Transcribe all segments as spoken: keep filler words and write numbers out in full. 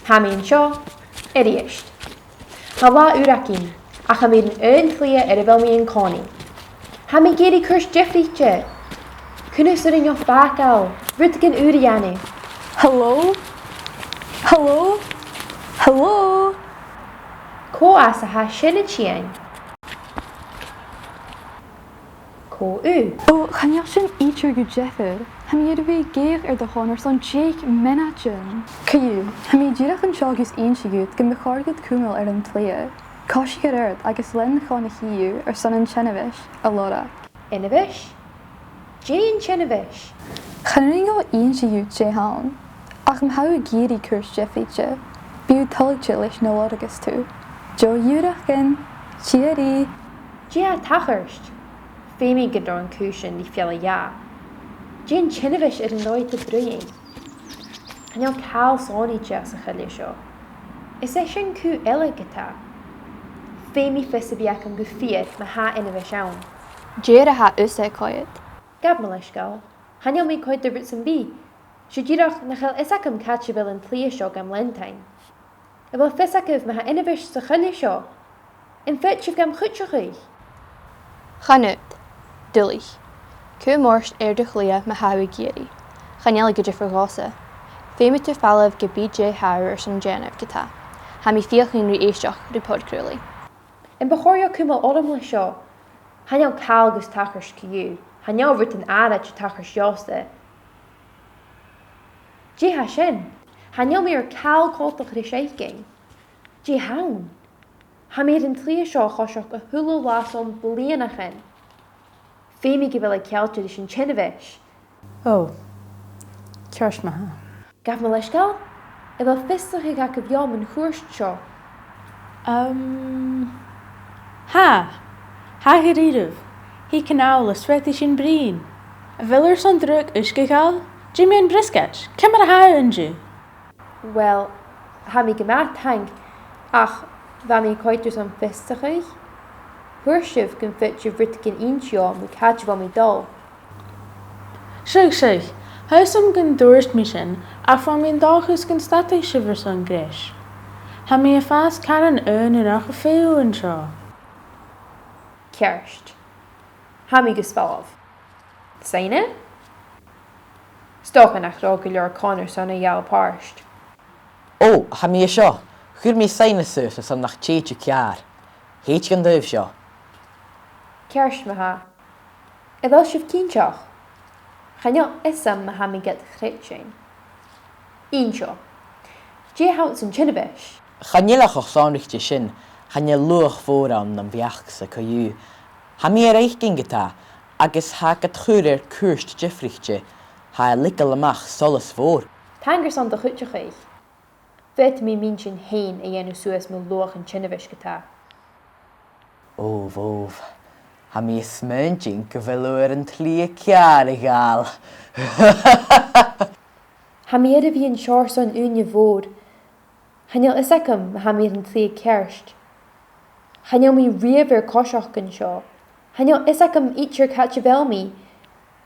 Tha mi an seo a-rithist. Tha latha ùr againn, ach tha mi air an aon t-slighe air a bheil mi an-còmhnaidh. Tha mi ag iarraidh cùrs diofraichte. Cunntas urrainn dhomh fàgail, rudeigin ùr a dhèanamh. Hello? Hello? Hello? Cò às a tha sin a' tighinn? Cò thu? Ò, chan eil sin idir gu diofar. Tha mi air a bhith ag èigheach air do shon airson deich mionaidean. Co-dhiù, tha mi dìreach an seo gus innse dhut gum bu chòir dhut cumail air an t-slighe. Coisich air adhart agus lean chun a' chidhe airson an t-sionmhais a lorg. Sionmhais? Dè an t-sionmhais? Chan urrainn dhomh innse dhut dè th' ann, ach ma tha thu ag iarraidh cùrs diofraichte, bidh thu toilichte leis na lorgas tu. Deagh ghiuthrachaidhean, tìoraidh! Dè tha tachairt? Feumaidh gun robh an cùis sin ri feitheamh. Dè an t-sionmhais air an robh iad a' bruidhinn? Chan eil càil sònraichte sa choille seo. Is e sin cù eile ge-tà. Feumaidh fios a bhith agam gu fìor ma tha sionmhais ann. Dè ur beachd, a Choimhead? Gabh mo leisgeul, chan eil mi a' coimhead air rud sam bith. 'S e dìreach nach eil fhios agam càit a bheil an t-slighe seo gam leantainn. A bheil fios agaibh ma tha sionmhais sa choille seo? Am faod sibh gam chuideachadh? Chan fhaod. Duilich. Cùm ort air do shlighe ma tha thu ag iarraidh. Chan eil e gu diofar dhòmhsa. Feumaidh tu falbh ge bith dè tha thu airson dèanamh ge-tà. Tha mi a' feuchainn ri èisteachd ri podchraoladh. Am bu chòir dhomh cumail orm leis seo? Chan eil càil gus tachairt co-dhiù. Chan eil rudan àraid a' tachairt dhòmhsa. Dè tha sin? Chan eil mi air càil coltach ris fhaicinn. Dè th' ann? Tha mi air an t-slighe seo a choiseachd a h-uile latha son bliadhnaichean. Feumaidh gu bheil e ceangailte ris an t-sionmhais. Ò, ceart ma-thà. Gabh mo leisgeul, a bheil fiosrachadh agaibh dhomh mun chuairt seo? Um, tha. Tha, gu dearbh. Thig a-nall is faodaidh sinn bruidhinn. A bheil thu airson dragh uisge a ghabhail? Dè mu dheidhinn briosgaid? Ciamar a tha thu an-diugh? Uill, tha mi gu math, taing, ach bha mi a' coimhead airson fiosrachadh. Thuirt sibh gum faod sibh rudeigin innse dhomh mu càit a bheil mi a' dol. Seadh, seadh, tha fhios agam gun tuirt mi sin, ach bha mi an dòchas gun stadaich sibh airson greis. Tha mi a' fàs caran aonranach a' feitheamh an seo. Ceart. Tha mi gus falbh. Soidhne? 'S dòcha nach robh gu leòr còmhla airson a ghabhail pàirt. Ò, tha mi an seo. Chuir mi soidhne suas airson nach tèid thu ceàrr. Thèid gun taobh seo. Ceart ma-thà. A bheil sibh cinnteach? Chan eil fhios agam ma tha mi gad chreidsinn. Innsibh. Dè th' anns an t-sionmhais? Chan eil e cho sònraichte sin, chan eil luach mhòr ann nam bheachd-sa co-dhiù. Tha mi air fhaicinn ge-tà, agus tha e gad chur air cùirt diofraichte, tha e a' leigeil a-mach solas mhòr. Taing airson do chuideachaidh. Faodaidh mi m' inntinn fhèin a dhèanamh suas mu luach an t-sionmhais ge-tà. Ò, bhobh. Tha mi a' smaointinn gu bheil thu air an t-slighe ceàrr a ghabhail. Tha mi air a bhith an seo airson ùine mhòr. Chan eil fhios agam ma tha mi air an t-slighe ceart. Chan eil mi riamh air coiseachd an seo. Chan eil fhios agam idir càit a bheil mi.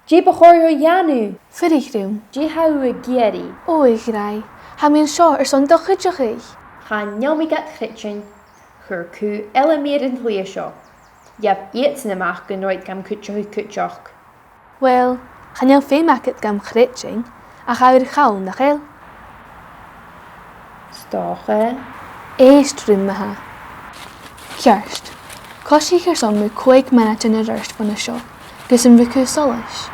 Dè bu chòir dhomh dhèanamh? Fuirich rium. Dè tha thu ag iarraidh? Ò, a ghràidh, tha mi an seo airson do chuideachadh. Chan eil mi gad chreidsinn. Chuir cù eile mi air an t-slighe seo. Gheibh iadsan a-mach gun robh iad gam cuideachadh cuideachd. Uill, chan eil feum agad gam chreidsinn, ach a bhith call, nach eil? 'S dòcha. Èist rium ma-thà. Ceart. Coisich airson mu chòig mionaidean air adhart bhon a seo, gus an ruig thu solais.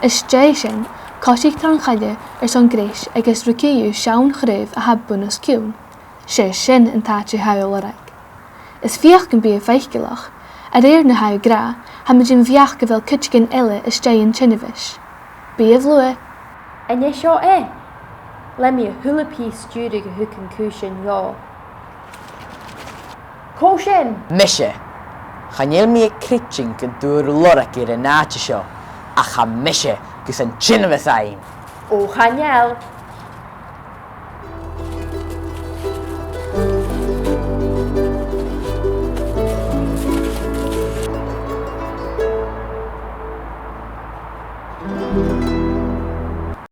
Às dèidh sin, coisich tron choille airson greis agus ruigidh thu seann chraobh a tha bun-os-cionn. 'S e sin an t-àite a tha thu a' lorg. Is feuch gum bi thu faiceallach, a rèir na tha thu ag ràdh, tha mi den bheachd gu bheil cuideigin eile às dèidh an t-sionmhais. Bidh e luath. An e seo e? Lean mi a h-uile pìos stiùiridh a thug an cù sin dhomh. Cò sin? Mise. Chan eil mi a' creidsinn gun d' fhuair lorg air an àite seo, ach tha mise gus an t-sionmhas fhaighinn. Ò, chan eil.